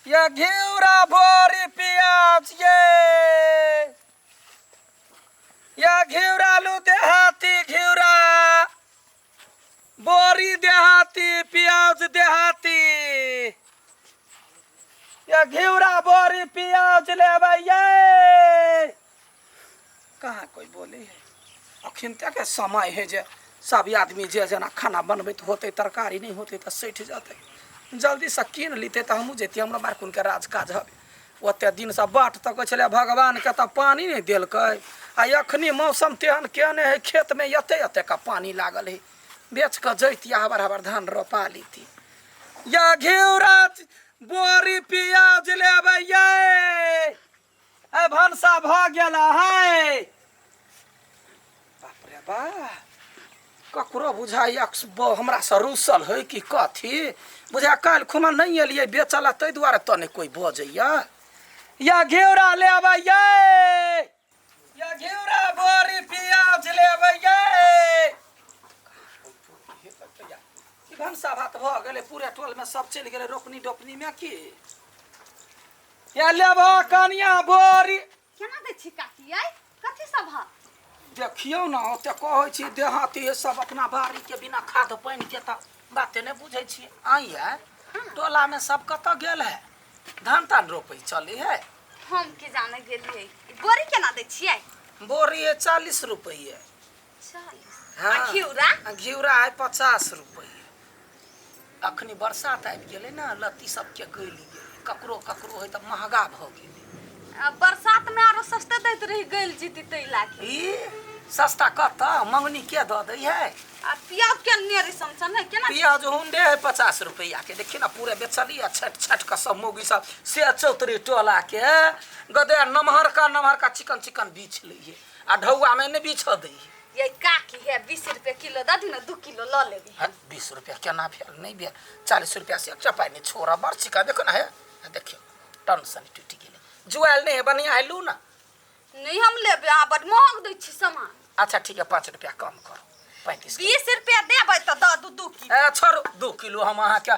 ये घिउरा बोरी पियाज ये ये घिउरा लू देहाती घिउरा बोरी देहाती पियाज देहाती ये घिउरा बोरी पियाज लेबै ये कहाँ कोई बोले है अखन तक समय है जे सब आदमी जे जेना खाना बनबैत होतै तरकारी नहि होतै तऽ सठि जेतै जल्दीसँ कीन लितै तऽ हमहूँ जैतियै हमरा बारकुनके राज काज हबे ओते दिनसँ बाट तकै छलै भगवानके तऽ पानि नहि देलकै आ एखनी मौसम तेहन केने है खेतमे एते एतेक पानि लागल है बेच कऽ जैती हबर हबर धान रोपा लीती या घिउरा बोरी पियाज लेबै ये ए भनसा भऽ गेल है बाप रे बा ककरो बुझाइए हमरासँ रूसल है कि कथी बुझाय काल्हि खुमा नहि एलियै बेचऽ लए ताहि दुआरे तऽ नहि कोइ बजैया या घिउरा लेबै ये या घिउरा बोरी पियाज लेबै ये ई भनसा भात भऽ गेलै पूरे टोलमे सब चलि गेलै रोपनी डोपनीमे की या लेबह कनिया बोरी केना दै छी काकी आइ कथी सब ह देखियौ ने ओते कहै छी देहाती सब अपना बाड़ीके बिना खाद पानिके तऽ बाते नहि बुझै छियै आइ ये टोलामे सब कतऽ गेल है धान तान रोपै चलै है हम के जाने गेलियै ई बोरी केना दै छियै बोरी है 40 रुपये 40 हाँ। आ घिउरा आ घिउरा है 50 रुपये अखनी बरसात आबि गेलै ने लत्ती सबके गलि गेलै ककरो ककरो है तऽ महगा भऽ गेलै आ बरसात में आरो सस्ते दैत रही गइल जीती तै लाके ई सस्ता कतऽ मंगनी के दऽ दै है आ प्याज के नेरी समझ नहीं केना प्याज हुंडे है 50 रुपया के देखिए ना पूरे बेचलिए छट छट के सब मौगी सब से चौतरी टोला के गदे नमहर का चिकन चिकन बीछ लइए आ ढौआ में नहीं बीछ दै ये काकी है 20 रुपया किलो दऽ दी ना 2 किलो लऽ लेबी हट 20 रुपया केना भेल नहीं भेल 40 रुपया से एकटा पाइ नहीं छोड़ा बड़ चिका देखो ना है देखियो टन सन टूटि गेलै जुआयल नहीं है बढ़िया है लू ना नहीं हम लेबे अहाँ बड महग दै छी सामान अच्छा ठीक है 5 रुपया कम करो 35 20 रुपया देबै तऽ दऽ दू 2 किलो ए छोड़ू 2 किलो हम अहाँके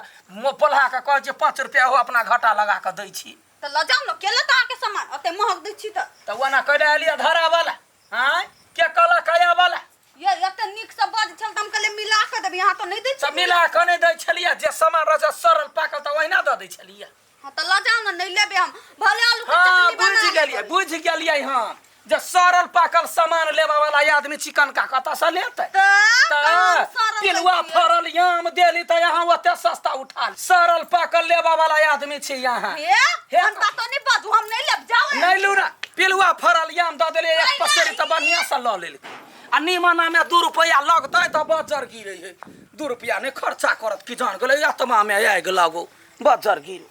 पोल्हा के कहै छी 5 रुपया हो अपना घाटा लगा कऽ दै छी तऽ लऽ जाउ ने केला तऽ अहाँके सामान ओते महग दै छी तऽ तऽ ओना कहि एलियै धरा वाला आँय के कहलक आया वाला ये एते नीक से बज छल तऽ हम कहलियै मिला कऽ देबै अहाँ तऽ नहि दै तऽ छी मिला कऽ नहि दै छलियै जे सामान रहै छै सड़ल पाकल तऽ ओहिना दऽ दै छलियै हाँ तऽ लऽ जाउ ने नहि लेबै हम भले आलू के हाँ चटनी बना बुझि गेलियै लेबै। बुझि गेलियै हम जे सड़ल पाकल सामान लेबऽ वाला आदमी चिकन का कतऽसँ लेतै तऽ तऽ कहाँ सड़ल पिलुआ दै छियै? फड़ल आम देली तऽ यहाँ ओते सस्ता उठा सड़ल पाकल लेबऽ वाला आदमी छी यहाँ हे हे। हम तऽ नहि बाजू हम नहि लेब जाउ नहीं लू ना पिलुआ फड़ल आम दऽ देलियै एक नहीं, पसेरी तऽ नहीं। बढ़िआँ से लऽ लेलकै आ निमना में 2 रुपया लगतै तऽ बजर गिरै है 2 रुपया नहि खर्चा करत की जान गेलै आत्मा में आगि लागो बजर गिर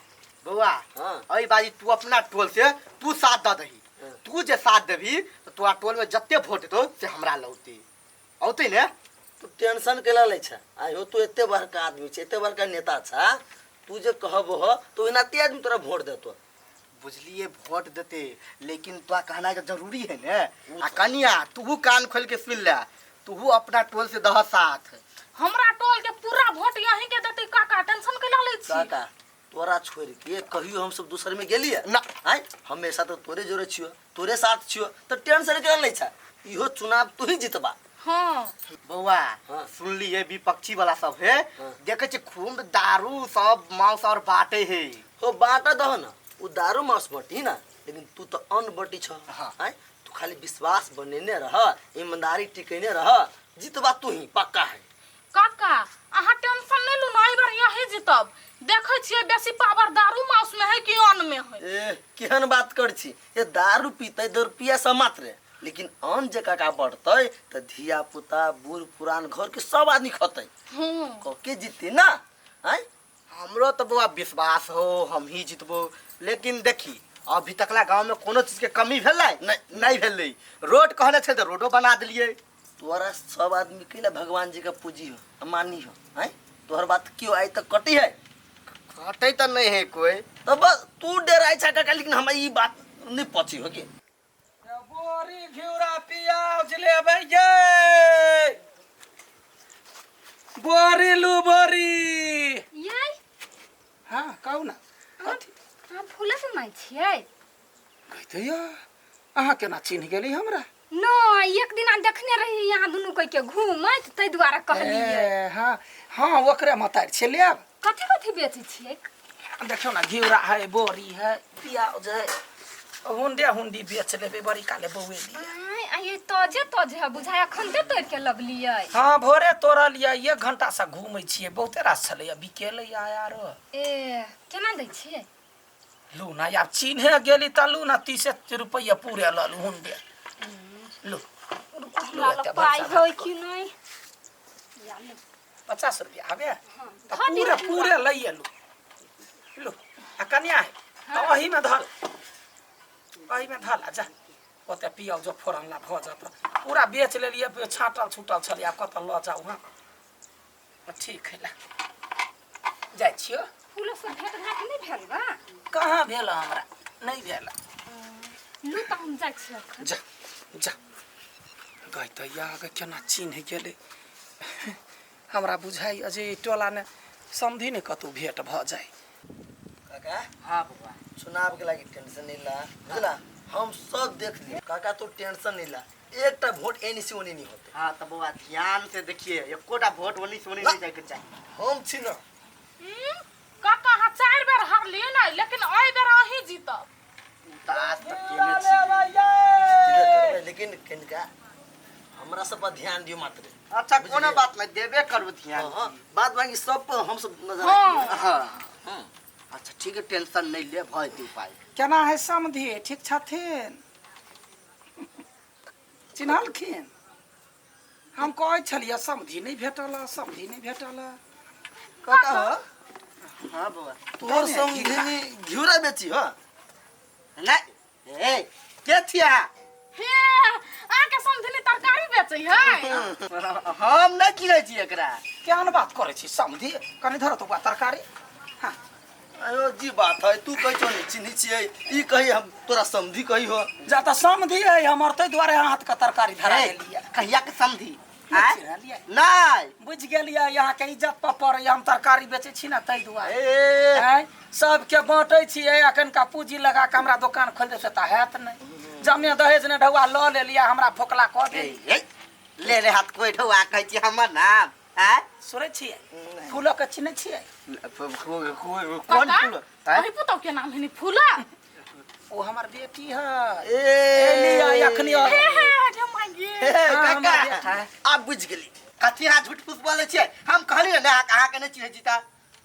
बौआ हाँ। अई बाजी तू अपना टोल से तू साथ दऽ दही तू जे साथ देबही तऽ तोरा टोल में जते वोट देतौ से हमरा लौते औतै ने तू टेंशन केला लै छ आयो तू एते बड़का आदमी छ एते बड़का नेता छ तू जे कहबो तो ओनाते आदमी तोरा वोट देतो बुझलिए वोट देते लेकिन तोरा कहना के जरूरी है ने आ कनिया तू कान खोल के सुन ले तू अपना टोल से दह साथ हमरा टोल के पूरा वोट यहीं के देते काका टेंशन कैला लै छी काका तोरा छोड़ के कहियो हम सब दोसर में गेलिए ना। आय हमेशा तो तोरे जोरे छियो तोरे साथ छियो तो टेंशन केला लै छ इहो चुनाव तू ही जीतबा हाँ बौआ हाँ। सुनलिए विपक्षी वाला सब है हाँ। देखे छी खूब दारू सब मांस और बांटे है हो बांटा दह ना उ दारू मांस बटी ना लेकिन तू तो अन्न बटी छ हाँ। आय तू खाली विश्वास बनेने रह ईमानदारी टिकेने रह जीतबा तू ही पक्का है काका अहाँ टेंशन नहीं लू ना एहि बार यही जीतब देखै छियै बेसी पावर दारू मांस में है कि अन्न में है ए केहन बात कर छी ये दारू पीते दो रुपया से मात्र लेकिन अन्न जे काका बढ़तै तऽ धिया पुता बूढ़ पुरान घर के सब आदमी खतै हूँ कके जीती ना आय हमरो तो बौआ विश्वास हो हम ही जीतबो लेकिन देखी अभी तकला गांव में कोनो चीज के कमी भेलै नहीं नहीं भेलै रोड कहने छै तऽ रोडो बना देलियै तोरा सब आदमी के भगवान जी के पूजी हो आ मानी हो आय तोहर बात क्यों आइ तक कटी है कटै तऽ नहीं है कोई तो बस तू डराइ छा काका लेकिन हमरा ई बात नहीं पची हो कि बोरी घिउरा पियाज लेबै यै बोरी लू बोरी ये हाँ कहू ना कथी अहाँ फूला से माय छियै? कहते या अहाँ केना चिन्ह गेली हमरा? नहि, एक दिन देखने रही यहाँ दुनू कोई के घूमैत, ताहि दुआरे कहलियै। ए, हाँ हाँ, ओकरे मतारि छै, लेब। कथी कथी बेचै छियै? देखियौ ने, घिउरा है, बोरी है, प्याज है, हुंडे हुंडी बेच लेबै बड़ी काले बौएली। आँय, आ ये तजे तजे है बुझाय, अखन ते तोड़ के लबलियै। हाँ, भोरे तोड़ल यऽ, एक घंटा से घूमै छियै, बहुते रास छलैया, बिकेलै आरो। ए, केना दै छियै? लू ना, आब चिन्हे गेली तऽ लू ना, 30 रुपैआ पूरे लऽ लू हुंडे। लू लू, हमरा एते लग पाइ भरसा है कि नहि? या लू। 50 रुपया हवे तऽ धऽ दियौ पूरे पूरा। पूरे लैए लू। लू आ कन्या है तऽ ओहीमे धल, ओहीमे धल आ जा ओतऽ पियाउ जो फोरन ला भऽ जात। पूरा बेच लेलियै, छाँटल छूटल छलै, आब कतऽ लऽ जाउ? हँ, ठीक है, ला जाइ छियौ। फूलो से भेट घाट नहि भेल बा? कहाँ भेल, हमरा नहि भेल। लू तऽ हम जाइ छी अखन। जा जा। गै तऽ या गे, केना चिन्ह गेलै हमरा? बुझाइए जे ई टोला ने समधि ने कतहु भेट भऽ जाय। काका। हाँ बउआ। चुनाव के लागी टेंशन नहीं ला, बुझला? हम सब देख लिए काका, तो टेंशन नहीं ला, एकटा वोट एनी से ओनी नहीं होते। हाँ तो बउआ, ध्यान से देखिए, एकोटा वोट ओनी से ओनी नहीं जाए के चाहिए। हम छी ना। काका, अहाँ 4 बेर हारलियै ने, लेकिन एहि बेर अहीं जीतब। उ तऽ आज तक केने छी। जीतबे करबै, लेकिन कनिका हमरा सब पर ध्यान दियो मात्र। अच्छा, कोनो बात नहीं, देबे करू ध्यान। हाँ, बात बाकी सब पर हम सब नजर रखिए। हाँ अच्छा ठीक है, टेंशन नहीं ले, भय दू पाई। केना है समधि, ठीक छथिन? चिन्हलखिन? हम कहै छलियै समधि नहि भेटल, समधि नहि भेटल। काका हो। हाँ बउआ। तोहर समधिनी घिउरा बेची हो? नहीं, ए के छिया? हे, अहाँके समधिनी तरकारी बेचै है? हम नहीं चिन्है छी एकरा। केहन बात करै छी समधि, कनि धर तो तरकारी। हाँ। अयो जी बात है, तू कही छो नहीं चिन्ही छियै, ई कही हम तोरा समधी कही हो। जा तऽ समधि है हमर, ताहि दुआरे हाथ के तरकारी धरा ए, देलियै। कहिया के समधी? नहि आँय? चिन्हलियै? नहीं। बुझि गेलियै, अहाँके इज्जत पर पड़ैए, हम तरकारी बेचै छी ने ताहि दुआरे। ए। आँय, सबके बाँटै छियै, एखनका पूँजी लगा कऽ हमरा दोकान खोलि देतै तऽ हैत नहि। जमे दहेज ने ढौआ लऽ लेलियै, हमरा फोकला कऽ ए, देलियै। ए, ले रे हाथ कोइ ढौआ कहै छी हमर नाम? आँय? सुनै छियै, फूलके चिन्है छियै? कोन काका, फूल? आँय? अही पुतहु के नाम है फूला? ओ हमर बेटी है। ए। एलियै अखनी। हे हे गे माय। हे हाँ, काका, हमर बेटा। आब बुझि गेली। कथी अहाँ झूठ फूस बोलै छियै? हम कहली ने अहाँके नहि चिन्है छी तऽ।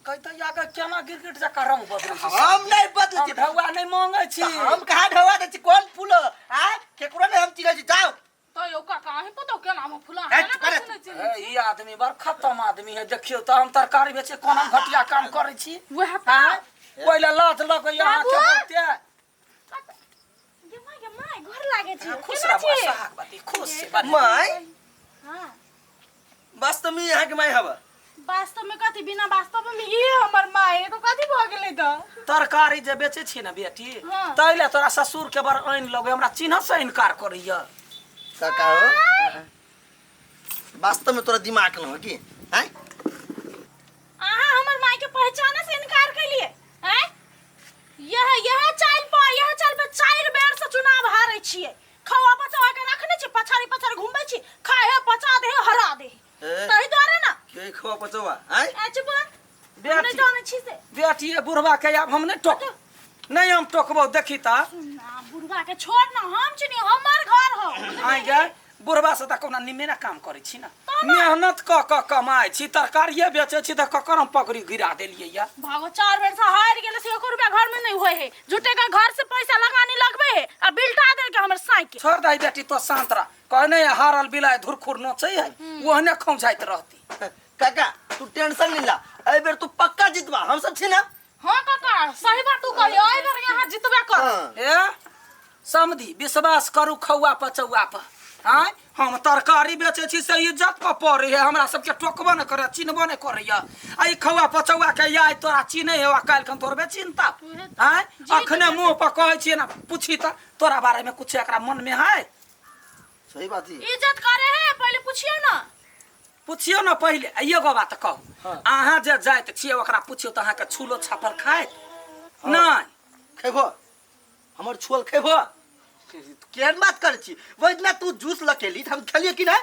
कहै तऽ केना गिरगिट जकाँ रंग बदलै छै। हम नहि बदलै हम छी। ढौआ नहि मांगै छी। हम कहाँ ढौआ दै छी? कोन फूल? आँय, केकरो नहि हम चिन्है छी, जाउ। तो यौ काका, अही पुतहु के नाम है फूला? ए, केना चुप करे। चिन्है चिन्है हे, ई आदमी बड़ खतम आदमी है। देखियौ तऽ, हम तरकारी बेचे कोना घटिया काम करै छी। वएह तऽ। आँय, ओहि लए लाज लगैया अहाँके बाबू! बहुते। गे माय, गे माय, घर लागे छी। खुश केना रहू, छी? सोहागवती, खुश छी बढ़िआँ। माय। हाँ। वास्तव में यहाँ के माय हवा? वास्तव में कथी? बिना वास्तव में ई हमर माय है तो कथी भऽ गेलै तऽ? तरकारी जे बेचै छी ने बेटी, हाँ। ताहि लए तोरा ससुर के बड़ आनि लगै, हमरा चिन्ह से इनकार करैया। काका हो, वास्तव में तोरा दिमाग न हो की? हैं? अहाँ हमर माय के पहचाने से इनकार केलिए हैं? यह यह चाल पर, यह चाल पर 4 बेर से चुनाव हारे छियै। खवा बचवा के रखने छी, पछाड़ी पछाड़ी घुमबै छी, खाए है पचा दे है, हरा दे है। ए, तही दुआरे ना। के खवा पचवा? हैं? ए चुप रह, हम नहीं बेटी, जानै छी से। बेटी, ये बुढ़वा के आब हम नहि टोक, नहि हम टोकबौ, देखी तऽ। ना, बुढ़वा के छोड़ ना, हम चिनी, हमर घर हो। आइ गे, बुढ़वा से तऽ कोना निमेना काम करै छी ने, मेहनत कऽ कऽ कमाइ छी, तरकारिए बेचै छी, तऽ ककर हम पगड़ी गिरा देलियै या? भागो, 4 बेर से हार गेले से एको रुपया घर में नहीं होए है। झूठे का घर से पैसा लगाने लगबे है आ बिलटा दे के हमर साई के। छोड़ दही बेटी, तो शांत रह। कहने हारल बिलाइ धुरखुर नोचै है, ओहने खौंझाइत रहती। काका, तू टेंशन नहीं ला, एहि बेर तू पक्का जीतबा, हम सब छी ना। हाँ काका, सही बात तू कही, एहि बेर यहाँ जीतबे कर। हाँ। ए समधि, विश्वास करू खौआ पचौआ पर। आँय, हम तरकारी बेचै छी से इज्जत पर पड़ै है, हमरा सबके टोकबो नहि करैए, चिन्हबो नहि करैए, आ ई खौआ पचौआ के आइ तोरा चिन्है है, काल्हि खन तोरबे चिन्हता? आँय, अखने मुँह पर कहै छियै ने, पूछी तऽ तोरा बारे में कुछ एकरा मन में है? सही बात है। इज्जत करे है, पहले पूछियो ना। पुछियौ ने पहिले। आ एगो बात कहू, अहाँ जे जाइत छियै ओकरा पुछियौ तऽ अहाँके छूलो छापल खाइत नहि। खेबो हमर छुअल खेबो केहन बात करै छी ओहि दिना तू जूस लकेली तऽ हम खेलियै कि नहि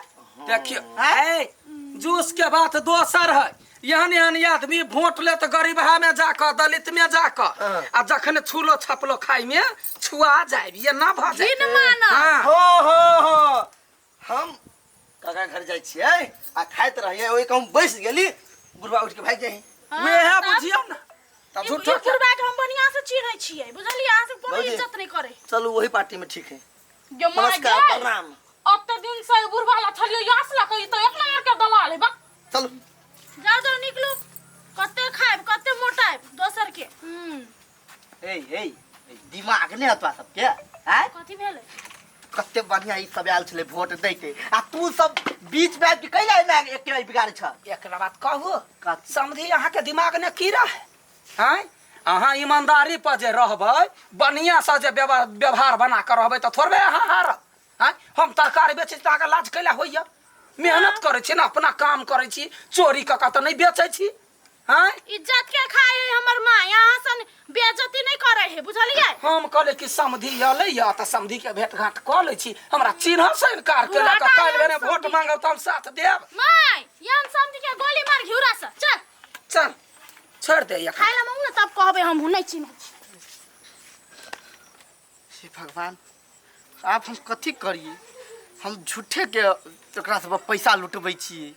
देखियो ए जूस के बात दोसर है एहन एहन आदमी वोट ले तऽ गरीबहा में जाकऽ दलित में जाकऽ आ जखन छूलो छपलो खाय में छुआ जाय ये ना भऽ जाय घिन मानत। हाँ। हो हो हो हम काका घर जाइ छियै आ खाइत रहियै ओहि हम बैस गेली बुढ़वा उठि के भागि जाइ वेहे बुझियौ ना तब ई झूठो ई बुढ़बा के हम बढ़िया से चिन्है छियै बुझलियै अहाँ सब कोनो भौजी। इज्जत नहि करै चलू वही पार्टी में ठीक है गे माय नमस्कार गे प्रणाम ओते दिन से ई बुढ़बा ला छलियै यास ला कही तो एक नंबर के दलाल है बा चलू जाओ जाओ निकलू कते खायब कते मोटायब दोसर के हम्म ए ए दिमाग नहि हतवा सबके आँय कथी भेलै कते बढ़िया ई सब आयल छलै वोट दैते आ तू सब बीच में आबि के कैला एना एके बेर बिगाड़ै छ एकरा बात कहू कथी? समझी अहाँके दिमाग ने कीड़ा है आँय अहाँ ईमानदारी पर जे रहबै बढ़िआँ से जे व्यवहार बना कऽ रहबै तऽ थोड़बे अहाँ हारब आँय हम तरकारी बेचै छी तऽ अहाँके लाज कैला होइए मेहनत करै छी ने अपना काम करै छी चोरी कऽ कऽ तऽ नहि बेचै छी आँय इज्जत के खाए है हमर माँ यहाँ सन बेइज्जती नहीं करे है बुझलिए हम कहले कि समधि अलै या तऽ समधि के भेंट घाट कऽ लै छी हमरा चिन्ह से इनकार केलक बुढ़ाका काल्हि एहन भेने वोट समधि। मांगब तऽ हम साथ देब माय यहाँ समझ के गोली मार घिउरा से चल चल छोड़ दे एखन खाए ला मांगू ना तब कहबे हम नहीं चिन्है छी हे भगवान आब हम कथी करिए हम झूठे के ओकरा सब पैसा लुटबै छियै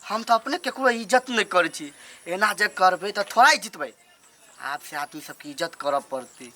हम तऽ अपने केकरो इज्जत नहि करै छी एना जे करबै तऽ थोड़ा ही जितबै आब से आदमी सबके इज्जत करऽ पड़तै।